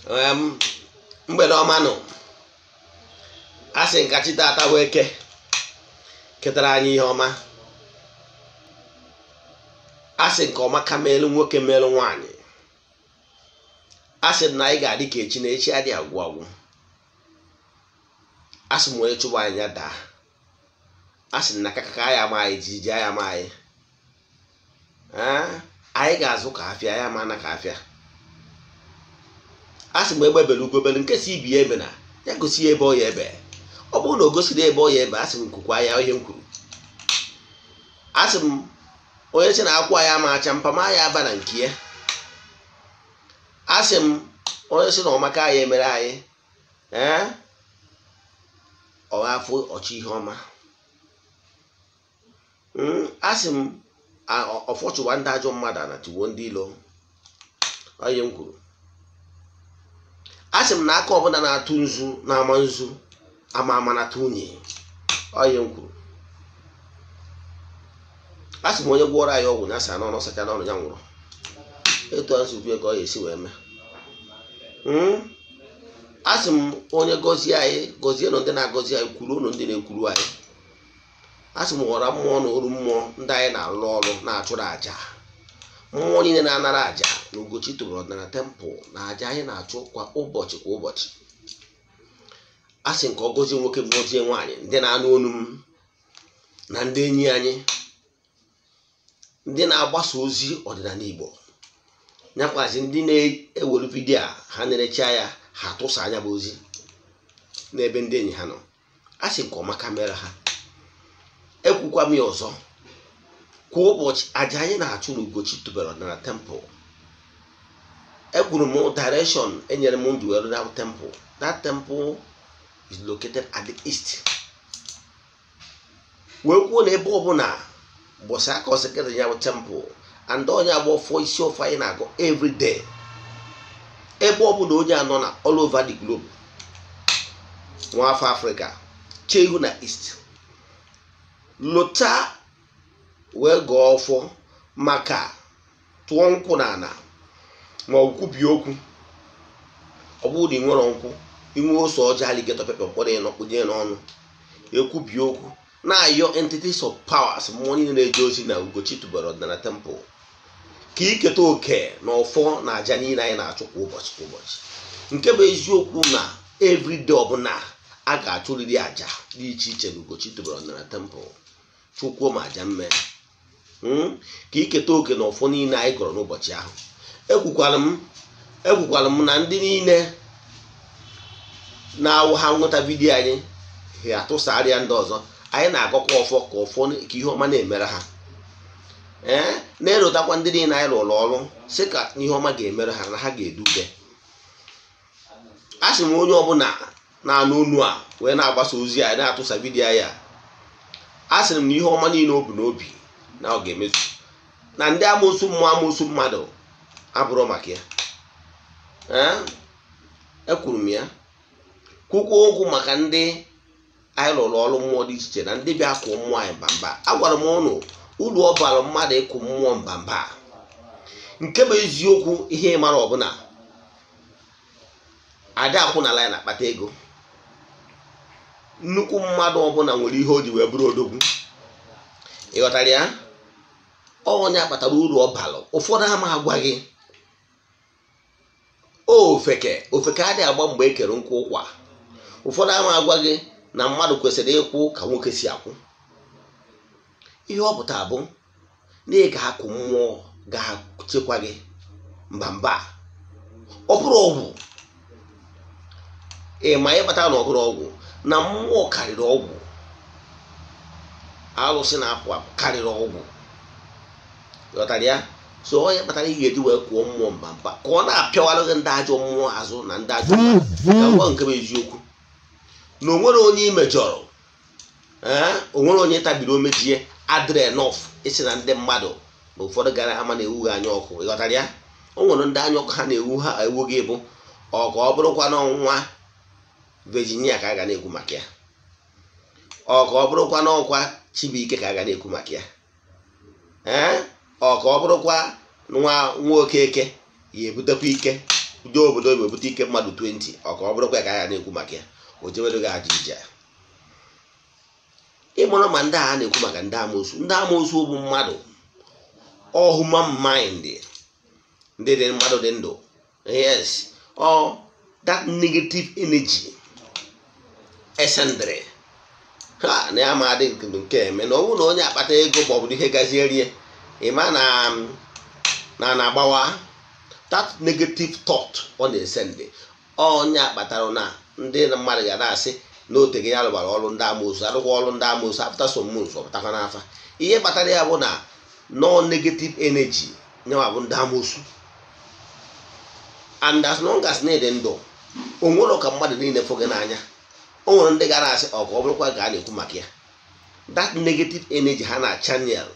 Mgbede ọma nụ. A sị nka chi tata bụ eke ketara anyị ihe ọma. A sị nke ọma ka meelu nwoke meelu nwaanyị. A sị na anyị ga-adị ka echi na echi adịghị agwụ agwụ. A sị m onye chụba anyị ya daa. A sị na kaka anyị ama anyị jiji anyị ama anyị. Anyị ga-azụ ka afịa anyị ama na ka afịa. A sị m egbe bere ugo bere nke si ibi ya ebe na ya gosi ya ebe ọ ya ebe. Ọ bụrụ na o gosiri ebe ọ ya ebe, asị m kwukwa ya ihe m kwuru. Asị m onye si na akwụ anyị ama acha mpama ya aba na nke ya. Asị m onye si na ọmaka anyị emere anyị ọ afụ ọchị ihe ọma. Asị m ọfọchụwa ndị ajọ mmadụ na tiwo ndị ilo. Onye m kwuru. Asị m na aka ọbụla na-atụ nzu na-ama nzu ama ama na-atụ unyi. Onye m kwuru. Asị m onye gwọrọ anyị ọgwụ na asa n'ọnụ sacha n'ọnụ ya nwụrụ. Etu a nsogbu ka ọ ga-esi wee mee. Asị m onye gọzie anyị gọzie nụ ndị na-agọzi anyị kwuru ụnụ ndị na-ekwuru anyị. Asị m ghọrọ mmụọ na oru mmụọ ndị anyị na-alụ ọrụ na-achụrụ àjà. Mmụọ niile na-anara àjà na Ugochi tụrụ ọdịnala temple na àjà anyị na-achụ kwa ụbọchị kwa ụbọchị. Asị nke ọ gọzie nwoke gọzie nwaanyị ndị na-anụ olu m na ndị enyi anyị ndị na-agbasa ozi ọdịnala Igbo nyakwazi ndị na-ewere vidiyo a ha na-erecha ya ha tụsa anya bụ ozi n'ebe ndị enyi ha nọ. Asị nke ọma kamera ha. Ekwukwa m ya ọzọ, kwa ụbọchị àjà anyị na-achụ na Ugochi tubelu ọdịnala temple. Ekwuru m direction enyere m ndụ were that temple. That temple is located at the east. Wee kwuo na ebe ọbụla gbọsị aka ọsịkịrị ya bụ temple and onye agba ọfọ isi ọfọ anyị na-agụ every day. Ebe ọbụla onye anọ na all over the globe, nwa afọ Afrịka, chee ihu na east, lota wee gọọ ọfọ maka tụọ nkwụ n'ala ma ọ kwubie okwu. Ọ bụrụ na ị nwere nkwụ, inwe ose ọjọọ alligator pepper mkpọrọ ịnọ kpụnye n'ọnụ, ekwubie okwu na-ayọ entities of powers mmụọ niile na-eje ozi na Ugochi tubelu ọdịnala temple ka iketa oke na ọfọ na àjà niile anyị na-achụ kwa ụbọchị kwa ụbọchị. Nke bụ eziokwu na everyday ọbụla a ga-achụrịrị àjà dị iche iche na Ugochi tubelu ọdịnala temple, chụkwuo ma àjà mme ka iketa oke na ọfọ niile anyị gọrọ n'ụbọchị ahụ. Ekwukwara m na ndị niile na-awụ ha nweta vidiyo anyị ha atụsarịa ndị ọzọ, anyị na-agọkwa ọfọ ka ọfọ ka ihe ọma na-emere ha. Na-erotakwa ndị niile anyị rụrụ ọrụ sị ka ihe ọma ga-emere ha na ha ga-edube. A sị m onye ọbụla na-anụ onu a wee na-agbasa ozi anyị na-atụsa vidiyo anyị a, a sịrị m na ihe ọma niile o bu n'obi na ọ ga-emezu, na ndị amoosu mmụọ amoosu mmadụ abụrụ maka ya. Ekwuru m ya kwukwa okwu maka ndị anyị rụrụ ọrụ mmụọ dị iche iche na ndị bịa kụọ mmụọ anyị mbamba. Agwara m ụnụ uru ọ bara mmadụ ịkụ mmụọ mbamba. Nke bụ eziokwu, ihe ịmara ọbụla ada akwụnala ya na-akpata ego. Nnukwu mmadụ ọbụla nwere ihe o ji wee bụrụ odogwu. Ị ghọtara ya? Onye akpatara uru ọ bara ụfọdụ ama agwa gị. Ofeke ofeke adịghị agba mgbe e kere nkwụ ụkwa. Ụfọdụ ama agwa gị na mmadụ kwesịrị ịkwụ ka nwoke si akwụ. Ihe ọ pụtara bụ na ị ga-akụ mmụọ ga-achịkwa gị mbamba. Ọ bụrụ ọgwụ, ị ma ịkpata na ọ bụrụ ọgwụ na mmụọ karịrị ọgwụ, alụsị na-apụ apụ karịrị ọgwụ. Ghọtara ya? So onye kpatara ị ga-eji wee kụọ mmụọ mbamba ka ọ na-apịawara gị ndị ajọ mmụọ azụ na ndị ajọ mmadụ. Ka ngwa nke bụ eziokwu na onwere onye ị mejọrọ, onwere onye tabiri omejie adịrị enough isi na ndị mmadụ na ụfọdụ gara ama na-ewu gị anya ọkụ. Ị ghọtara ya? O nwere ndị anya ọkụ ha na-ewu ha ewu gị bụ ọ ka ọ bụrụkwa n'ọnwa Virginia ka a ga na-ekwu maka ya, ọ ka ọ bụrụkwa n'ọkwa Chibuike ka a ga na-ekwu maka ya, ọ ka ọ bụrụkwa nwa nwa Okeke ya ebutekwa ike Udo obodo oyibo bute ike mmadụ 20 ọ ka ọ bụrụkwa ka ya na-ekwu maka ya o jebedo gị aja ije. Ịmụrụ ma ndị a na-ekwu maka ndị amoosu, ndị amoosu bụ mmadụ, all human mind, ndị dị mmadụ dị ndụ. Yes, all that negative energy esendere ha na ya ma adị nke eme na ọ bụrụ na onye akpata ego ma ọ bụ ihe gazie rie ịma na na na-agbawa that negative thought ọ na-esende. Onye akpatara na ndị mmadụ ga na-asị na oteghị ya rụgbara ọrụ ndị amoosu, arụkwa ọrụ ndị amoosu after some months ọ pụtakwa n'afa. Ihe kpatara ya bụ na no negative energy nyewa bụ ndị amoosu. And as long as na ịdị ndụ, o nwere ka mmadụ niile fụ gị n'anya. O nwere ndị gara asị ọ ka ọ bụrụkwa ka a na-ekwu maka ya. That negative energy ha na channel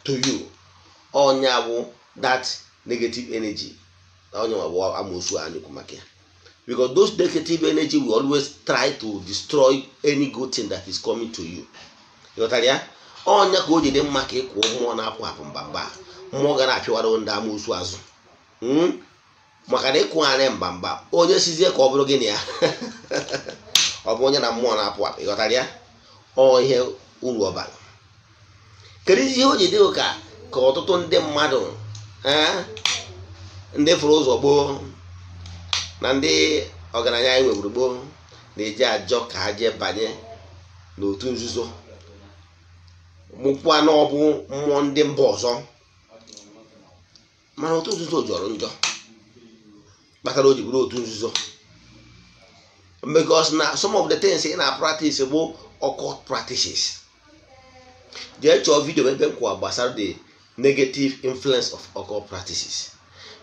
to you, onye bụ that negative energy onye bụ amoosu a na-ekwu maka ya. Because those negative energy will always try to destroy any good thing that is coming to you. Ịghọtara ya? Onye ka o ji dị mma ka ị kwụọ mmụọ na-apụ apụ mbamba, mmụọ ga na-apịwara ndị amoosu azụ. Maka na ịkwụgharị mbamba onye sizie ka ọ bụrụ gịnị ya ọ bụ onye na mmụọ na-apụ apụ. Ịghọtara ya? Ọ ihe uru ọbara. Kedu ihe o ji dị ka ka ọtụtụ ndị mmadụ ndị fụrụ ụzọ gboo na ndị ọgaranya anyị nweburu gboo na-eji ajọ ka ha jee banye n'otu nzuzo mụkwa na ọ bụ mmụọ ndị mba ọzọ? Mana otu nzuzo jọrọ njọ kpatara o ji bụrụ otu nzuzo, because na some of the things ị na-practice bụ occult practices. Jee chọọ video ebe m kwuwa gbasara the negative influence of occult practices,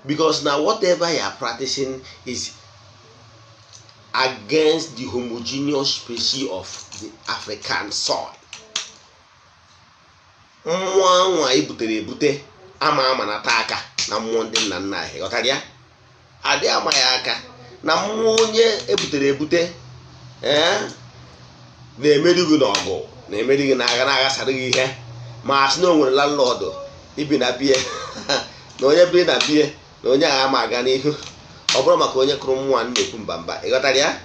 because now whatever you are practicing is against the homogeneous species of the African soil. Mmụọ anwa ebutere ebute ama ama nata aka na mmụọ ndị nna nna anyị. Ghọtara ya? Adị ama ya aka na mmụọ onye ebutere ebute na-emeri gị n'ọgụ, na-emeri gị n'agha, na-aghasara gị ihe. Ma asị na o nwere landlord ibi na bie na onye biri na bie na onye agha ama aga n'ihu, ọ bụrụ maka onye kụrụ mmụọ na-ekwu mba mba. Ịghọtara ya?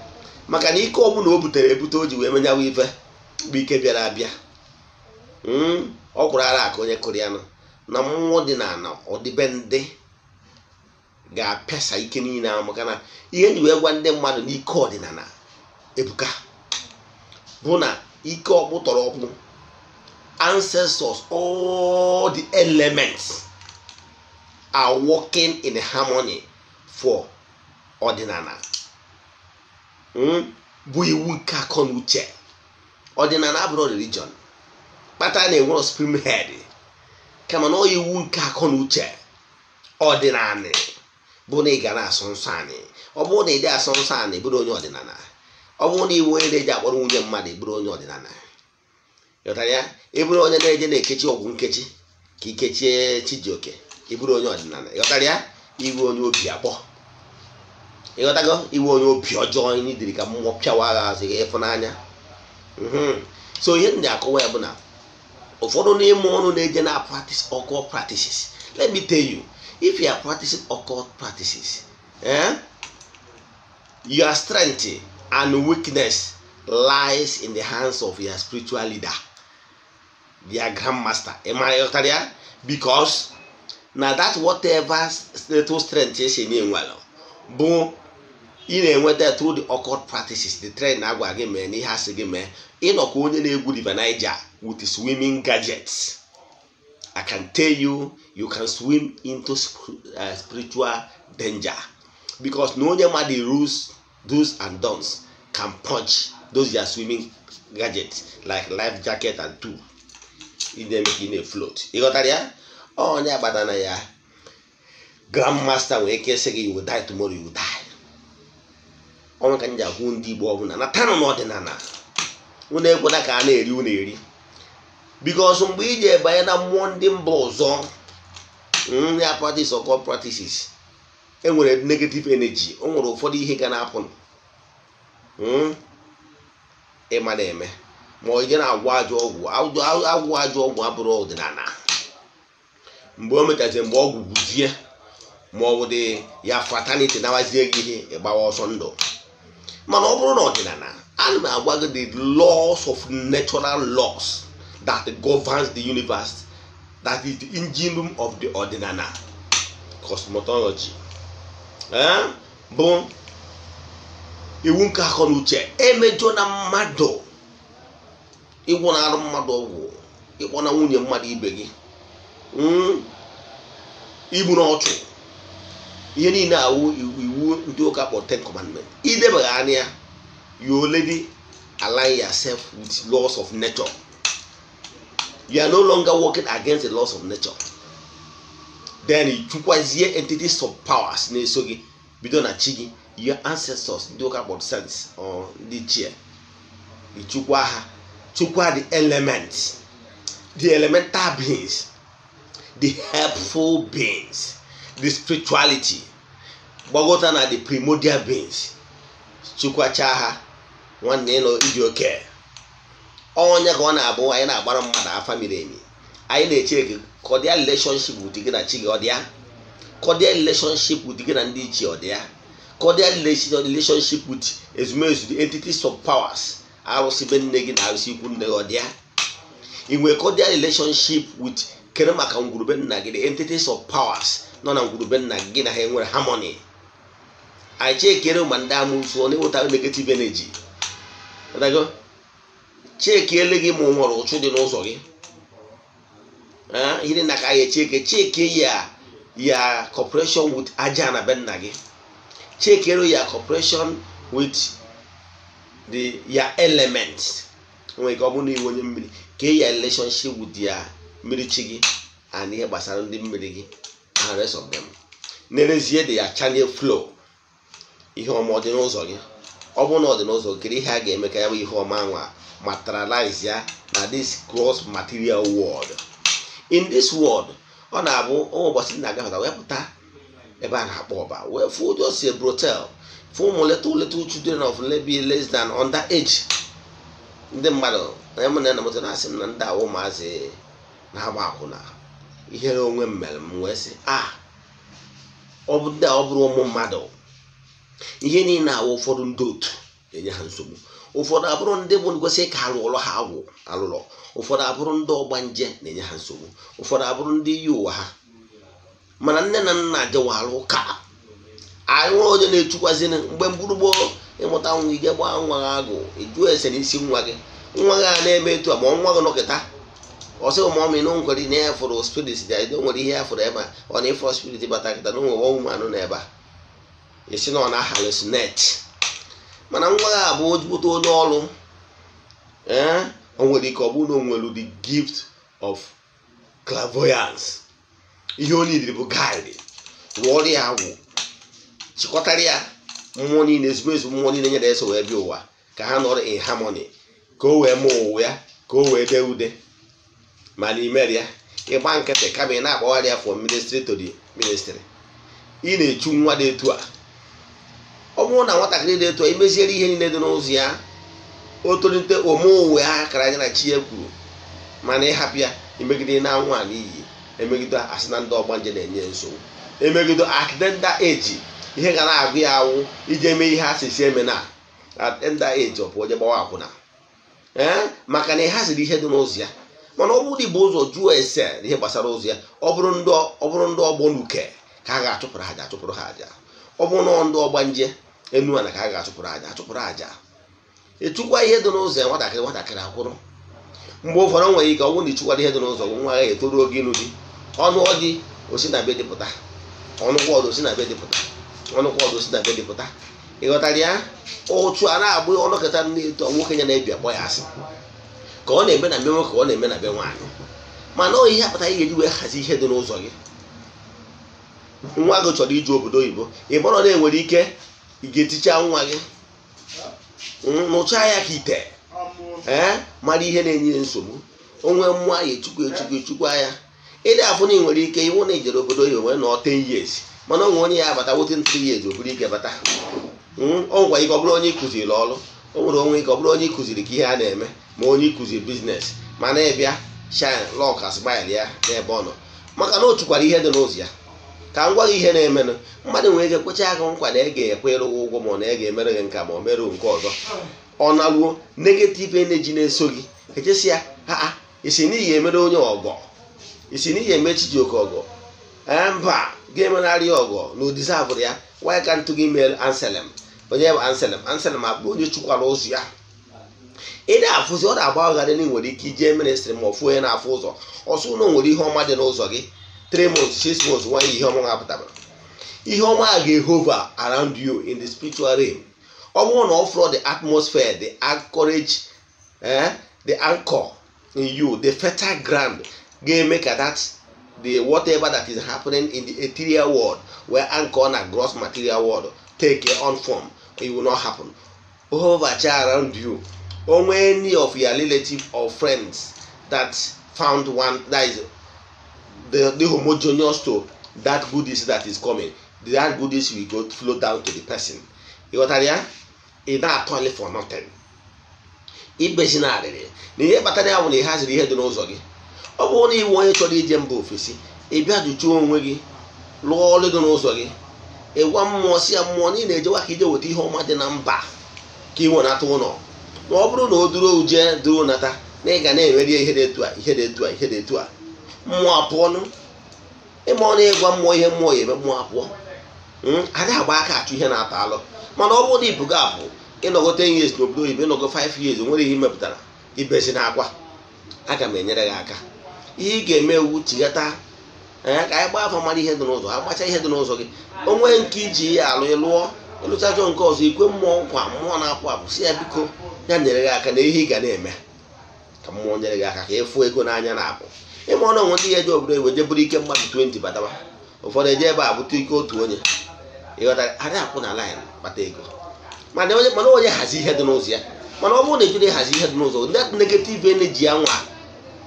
Maka na ike ọbụla o butere ebute o ji wee menyawa ife bụ ike bịara abịa. Ọ kwụrụ ara aka onye kụrụ ya nọ na mmụọ dị na ana ọdịbendị ga-apịasa ike niile ahụ. Maka na ihe nji wee gwa ndị mmadụ n'ike ọdịnala ebuka bụ na ike ọkpụ tọrọ ọkpụ, ancestors, all the elements are working in harmony for ọdịnala. Bụ iwu nke akọ na uche. Ọdịnala abụrụ religion kpatara na enwere supreme head, kama na ọ iwu nke akọ na uche. Ọdịnala bụ na ị ga na-asọ nsọ anyị. Ọ bụrụ na ị dị asọ nsọ anyị, bụrụ onye ọdịnala. Ọ bụrụ na iwu onye na-eji akpọrọ nwunye mmadụ, bụrụ onye ọdịnala. Ghọtara ya? Ị bụrụ onye na-eje na-ekechi ọgwụ nkechi ka ikechie Chijioke, ị bụrụ onye ọdịnala. Ịghọtara ya? Iwu onye obi akpọ. Ịghọtago? Iwu onye obi ọjọọ n'idiri ka mmụọ pịawa agha azụ gị ịfụnanya. So ihe ndị akọwa ya bụ na ụfọdụ n'ime ọnụ na-eje na practice occult practices. Let me tell you, if you are practicing occult practices, your strength and weakness lies in the hands of your spiritual leader, their grandmaster. Ịghọtara ya? Because na that whatever little strength esi na-enwere bụ ị na-enweta through the occult practices, the trend na-agwa gị mee na ihe asị gị mee. Ịnọ ka onye na-egwu River Niger with swimming gadgets. I can tell you, you can swim into spiritual danger, because na onye ma the rules, do's and don'ts can punch those your swimming gadgets like life jacket and tool ị na-eme ka ị na-float. Ịghọtara ya? Onye agbata na ya grandmaster nwere ike sị gị, "You will die tomorrow," you will die. Ọnwa ka m ji agwụ ndị Igbo ọbụla na tanụ n'ọdịnala unu ekwena ka a na-eri unu eri, because mgbe iji ebanye na mmụọ ndị mba ọzọ ya practice occult practices, enwere negative energy. O nwere ụfọdụ ihe ga na-apụ ịma na-eme ma ọ je na-agwọ ajọ ọgwụ. Agwọ ajọ ọgwụ abụrụ ọdịnala. Mgbe o mechaziri, mgbe ọgwụ gwuzie Ma ọ bụ dị ya fraternity nawazie gị ihe ịgbawa ọsọ ndụ. Mana ọ bụrụ na ọdịnala, ana m agwa gị the laws of natural laws that governs the universe, that is the engine room of the ọdịnala cosmetology. Bụ iwu nke akọ na uche. Emejọ na mmadụ, ịgwọ na-arụ mmadụ ọgwụ, ịkpọ na nwunye mmadụ ibe gị, igbu na ọchụ, ihe niile awụ iwu ndị ụka kpọrọ Ten Commandment. Idebeghị anya, you already align yourself with laws of nature. You are no longer working against the laws of nature. Then chukwazie entities of powers na-eso gị, bido na chi gị, your ancestors ndị ụka kpọrọ saints or ndị ichie. Ichukwa ha, chukwa the elements, the elemental beings, the helpful beings, the spirituality, gbagota na the primordial beings. Chukwacha ha, nwanne, ịnọ ịdị oke onye ka ọ na-abụ. Anyị na-agbara mmadụ afa miri emi, anyị na-eche gị cordial relationship with gị na chi gị, ọ dị ya cordial relationship with gị na ndị ichie, ọ dị ya cordial relationship with ezumezu, the entities of powers, arụsị be nne gị na arụsị ikwu nne gị, ọ dị ya ị nwere cordial relationship with kere maka ngwurube nna gị, the entities of powers nọ na ngwurube nna gị, na ha enwere harmony. Anyị chekere ma ndị amụsụ ọ na-eweta negative energy. Ghọtago? Chekiele gị ma o nwere ụchụ dị n'ụzọ gị. Ihe na ka anyị echeke cheke ya cooperation with aja na be nna gị, chekere ya cooperation with the ya elements. Nwere ike ọ bụrụ na iwe onye mmiri, kee ya relationship with ya mmiri chi gị and ihe gbasara ndị mmiri gị and rest of them. N'ezie dị ya channel flow, ihe ọma ọ dị n'ụzọ gị? Ọ bụrụ na ọ dị n'ụzọ, kedu ihe a ga-eme ka ya bụ ihe ọma anwa materialize ya na this gross material world? In this world, ọ na-abụ ụmụ ụbọchị na-agafeta wee pụta ebe a na-akpọ ọba, wee fụ just a brothel, fụ ụmụ little little children of maybe less than under age. Ndị mmadụ na eme na moto na-asị m na ndị awụ ụmụazị na-agba akwụna. Ihere onwe m mere m wee sị, a ọ bụ ndị a, ọ bụrụ ụmụ mmadụ. Ihe niile awụ ụfọdụ ndị otu na-enye ha nsogbu, ụfọdụ abụrụ ndị bụ ngosi ka alụọlọ ha agwụ alụlọ, ụfọdụ abụrụ ndị ọgbanje na-enye ha nsogbu, ụfọdụ abụrụ ndị iyi ụwa ha. Mana nne na nna jewara ụka, anyị nwere onye na-echukwazini mgbe mgburu gboo. Ịmụta nwa, ije gbaa nwa gị agụ, ịjụọ ese n'isi nwa gị. Nwa gị a na-eme etu a, ma nwa gị nọkịta, ọ sị ma ọmị na nkwere na ya fụrụ spirit dị, o nwere ihe ya fụrụ ebe a, ọ na ịfụrụ spirit bata kịta na o nwere ọnwụ nọ ebe a, esi na ọ na-hallucinate. Mana nwa gị abụ ozigbote onye ọrụ, ee, o nwere ike ọ bụrụ na o nwere the gift of clairvoyance. Ihe o nidiri bụ guide. Rụọrọ ya agwụ, chịkọtara ya mmụọ niile, ezigbo ezigbo mmụọ niile nyere eso wee bịa ụwa, ka ha nọrọ in harmony, ka o wee mụọ ụwa ya, ka o wee dee ude. Mana imere ya, ịgba nkịtị, kama ị na-akpọgharị ya from ministry to the ministry. Ị na-echu nwa dị etu a. Ọ bụrụ na nwatakịrị dị etu a, imeziere ihe niile dị n'ụzọ ya, o tolite, ome ụwa ya akara anya na chi ya kwuru. Mana ịhapụ ya, imegide na anwụ a n'iyi, emegide asị na ndị ọgbanje na-enye nsogbu, emegide at tender age, ihe ga na-agụ ya awụ iji eme ihe asịsị eme na at tender age, ọ bụ onye gbawa akwụna, ee, maka na ị haziri ihe dị n'ụzọ ya. Mana ọ bụrụ na ibu ụzọ jụọ ese ihe gbasara ụzọ ya, ọ bụrụ ndị ọgbọ nuke ka a ga-achụpụrụ aja, achụpụrụ ha aja. Ọ bụrụ na ndị ọgbanje enu ana ka a ga-achụpụrụ aja, achụpụrụ aja. Echukwa ihe dị n'ụzọ ya, nwatakịrị akwụrụ. Mgbe ụfọdụ nwere ike ọ bụrụ na ịchụkwara ihe dị n'ụzọ, nwa ya etoruo oge ịnụ di, ọnụ ọdị osi na be dịpụta, ọnụkwa ọdụ osi na be dịpụta, ọnụkwa ọdụ osi na be dịpụta. Ị ghọtara ya? Ụchụ a na-agbụ ọnọkọta na-eto nwoke ya na-ebi akpọ ya asị, ka ọ na-eme na be nwoke, ka ọ na-eme na be nwaanyị. Mana ọ ihe akpata ị ga-eji wee hazie ihe dị n'ụzọ gị. Nwa gị chọrọ ije obodo oyibo, ị mara na enwere ike ị ga-eticha nwa gị, nụchaa ya ka ite, ee, mara ihe na-enye ya nsogbu. Onwe mmụọ ya echukwu echukwu echukwu ya ịdị afụ na ị nwere ike iwu na ijere obodo oyibo wee nọọ 10 years, mana onwe onye ya abata within 3 years, o buru ike bata. O nwekwa ike ọ bụrụ onye ịkụziri ọrụ, o nwere onwe ike ọ bụrụ onye ịkụziri ka ihe a na-eme, ma onye ịkụziri business, mana ịbịa shine luck smile ya n'ebe ọ nọ, maka na o chukwara ihe dị n'ụzọ ya. Ka m gwa gị ihe na-emenụ, mmadụ nwere ike kwecha aka nkwa na ị ga-ekwe ịrụ ụgwọ ma ọ na ị ga-emere gị nka ma ọ mere nke ọzọ. Ọ naruo negative energy na-eso gị, echesi ya aa isi n'ihi emere onye ọgọ, isi n'ihi eme Chijioke ọgọ, mba ga-emenarị ọgọ na odizabụrụ ya. Why can't you email Anselm? Onye bụ Anselm? Anselm abụ onye chukwara ụzọ ya. Ị na-afụzi ọ na-agba ọgharị na ị nwere ike ije ministry ma ọfụ onye na-afụ ụzọ ọsọ ụlọ nwere ihe ọma dị n'ụzọ gị 3 months, 6 months, 1 year, ihe ọma ga-apụtara. Ihe ọma a ga-ehova around you in the spiritual realm. Ọ bụrụ na ọ fụrụ the atmosphere, the anchorage, the anchor in you, the fertile ground ga-eme ka that the whatever that is happening in the ethereal world where anchor na gross material world take a on form, it will not happen. Hover around you. Only any of your relative or friends that found one that is the homogeneous to that goodies that is coming, that goodies will go flow down to the person. You got that? Yeah? It's not toilet for nothing. Ibezi na arịrị na ihe kpatara ya bụ na ị haziri ihe dị n'ụzọ gị. Ọ bụrụ na iwu onye chọrọ ije mba ofesi, ị bịa jụjụọ onwe gị, lụọ ọrụ dị n'ụzọ gị, ịgwa mmụọ si ya mmụọ na ị na-ejewa ka ije weta ihe ọma dị na mba ka ị wenata ụlọ. Ma ọ bụrụ na o duru uje duru nata na ị ga na-emeri ihe dị etu a, ihe dị etu a, ihe dị etu a, mmụọ apụọ nụ. Ịma ọ na-ịgwa mmụọ ihe mmụọ ya eme, mmụọ apụọ. Ada agba aka achụ ihe na-ata alụ. Mana ọ bụrụ na ibugo apụ, ịnọgo 10 years n'obodo oyibo, ịnọgo 5 years, nwere ihe imepụtara, ibezi na akwa, aga m enyere gị aka. Ihe ị ga-eme ewu chigata ka anyị gbaa afọ mara ihe dị n'ụzọ, agbacha ihe dị n'ụzọ gị, o nwee nke iji ya alụ ịlụọ, ịlụchajọ nke ọzọ, ikwe mmụọ nkwa, mmụọ na-apụ apụ si ya biko ya nyere gị aka na ihe ị ga na-eme ka mmụọ nyere gị aka ka ịfụ ego n'anya na-apụ. Ịma ọnụ onwe ndị ya eje obodo oyibo je buru ike mmadụ 20 batawa, ụfọdụ eje ebe a bute ike otu onye. Ịghọtara? Ada akwụ na line kpata ego. Mana onye hazi ihe dị n'ụzọ ya. Mana ọ bụrụ na ejiri hazi ihe dị n'ụzọ, that negative energy ya nwa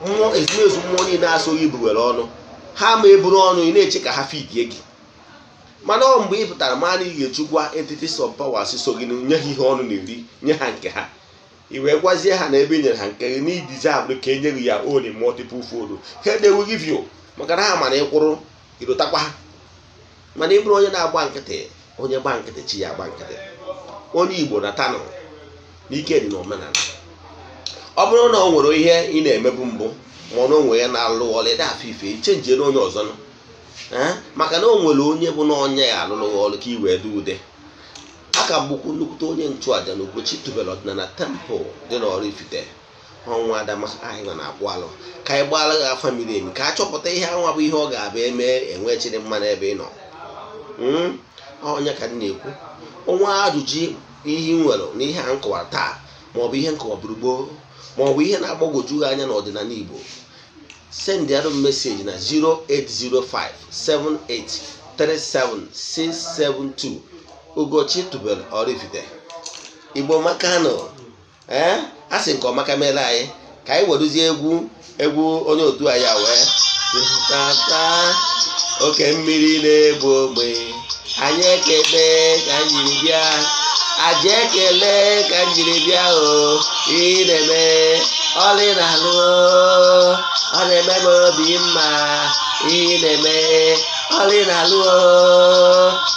mmụọ ezumezu mmụọ niile asọghị ibuwere ọnụ ha ma eburu ọnụ, ị na-eche ka ha fidie gị. Mana ọ mgbe ị pụtara ma na ị ga-echukwa entities of powers so gị, nye ha ihe ọnụ na-eri, nye ha nke ha, i wee gwazie ha na ebe i nyere ha nke gị na idizabụ ka e nye gị ya own in multiple fold, ha they will give you, maka na ha mana ịkwụrụ irotakwa ha. Mana ị bụrụ onye na-agba nkịtị, onye gba nkịtị chi ya agba nkịtị. Onye Igbo na tanụ n'ike dị n'omenala. Ọ bụrụ na o nwere ihe ị na-emebu mbụ ma ọ na onwe ya na-alụ ọlụ, ịda afọ ife ichenjiere onye ọzọ nọ, maka na o nwere onye bụ na onye ya alụlụ ọlụ ka i wee dị ude. Aka bụkwu nnukwute onye nchụaja na Ugochi tubelu ọdịnala temple dị n'Oraifite, ọnwa Adama anyị nọ na-akwụ alụ ka anyị gbaara gị afa miri emi ka a chọpụta ihe anwa bụ ihe ọ ga-abịa eme enwe chịrị mma n'ebe ị nọ. Onye ka m na-ekwu ọnwa ajụjụ ihe ị nwere na ihe a nkọwara taa, maọbụ ihe nkọwaburu gboo, maọbụ ihe na-agbagwoju gị anya n'ọdịnala Igbo, send the message na 08057837672. Ugochi tubelu Oraifite. Igbo makanụ, a sị nke ọmaka mere anyị ka anyị weruzie egwu egwu onye otu anyị a wee tata oke mmiri na-egbu ogbe anyị ekele ka m jiri bịa, aja ekele ka m jiri bịa, o ị na-eme ọlị na-alụ, ọ na-eme m obi mma, ị na-eme ọlị na-alụ,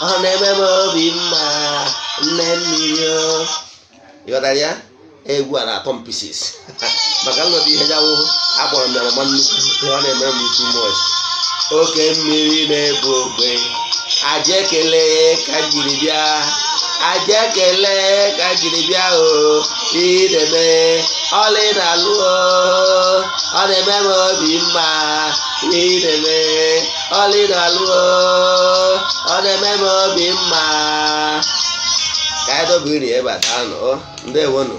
ọ na-eme m obi mma, nne mmiri o. Ịghọtara ya? Egwu a na-atọ m pieces maka nlọta ihe ya wụ akpọrọ m ya mama nnukwu, ọ na-eme m too much. Oke mmiri na-ebu ogbe aja ekele ka m jiri bịa, aja ekele ka m jiri bịa, o ị na-eme ọlị na-alụ, ọ na-eme m obi mma, ị na-eme ọlị na-alụ, ọ na-eme m obi mma. Ka anyị dobe iri ebe a, daalụ, ndewonụ.